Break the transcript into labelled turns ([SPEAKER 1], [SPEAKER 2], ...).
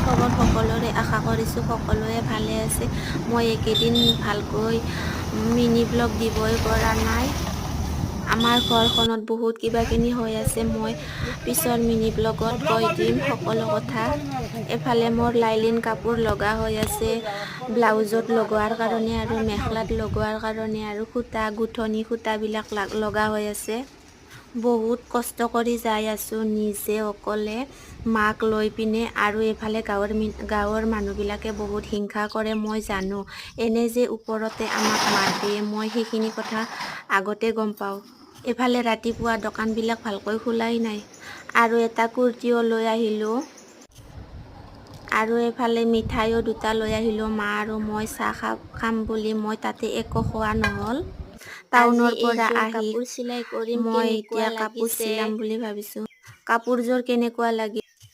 [SPEAKER 1] খবৰ সকলোৰে? আশা কৰিছোঁ সকলোৱে ভালে আছে। মই এইকেইদিন ভালকৈ মিনি ব্লগ দিবই পৰা নাই। আমাৰ ঘৰখনত বহুত কিবা কিনি হৈ আছে। মই পিছৰ মিনি ব্লগত কৈ দিম সকলো কথা। এফালে মোৰ লাইলিন কাপোৰ লগা হৈ আছে ব্লাউজত লগোৱাৰ কাৰণে আৰু মেখেলাত লগোৱাৰ কাৰণে আৰু সূতা, গুঠনি সূতাবিলাক লগা হৈ আছে। বহুত কষ্ট কৰি যাই আছোঁ নিজে অকলে মাক লৈ পিনে। আৰু এইফালে গাঁৱৰ মানুহবিলাকে বহুত হিংসা কৰে, মই জানো। এনে যে ওপৰতে আমাক মাত দিয়ে, মই সেইখিনি কথা আগতে গম পাওঁ। এইফালে ৰাতিপুৱা দোকানবিলাক ভালকৈ খোলাই নাই। আৰু এটা কুৰ্তিও লৈ আহিলোঁ আৰু এইফালে মিঠাইও দুটা লৈ আহিলোঁ। মা আৰু মই চাহ খাম বুলি মই তাতে একো খোৱা নহ'ল।
[SPEAKER 2] আজি
[SPEAKER 1] টাউনৰ পৰা
[SPEAKER 2] এইযোৰ
[SPEAKER 1] আহি
[SPEAKER 2] কাপোৰ চিলাই কৰিম।
[SPEAKER 1] মই
[SPEAKER 2] কেনেকুৱা
[SPEAKER 1] এতিয়া কাপোৰ
[SPEAKER 2] লাগিছে?
[SPEAKER 1] চিলাম বুলি ভাবিছোঁ। কাপোৰযোৰ কেনেকুৱা লাগিল?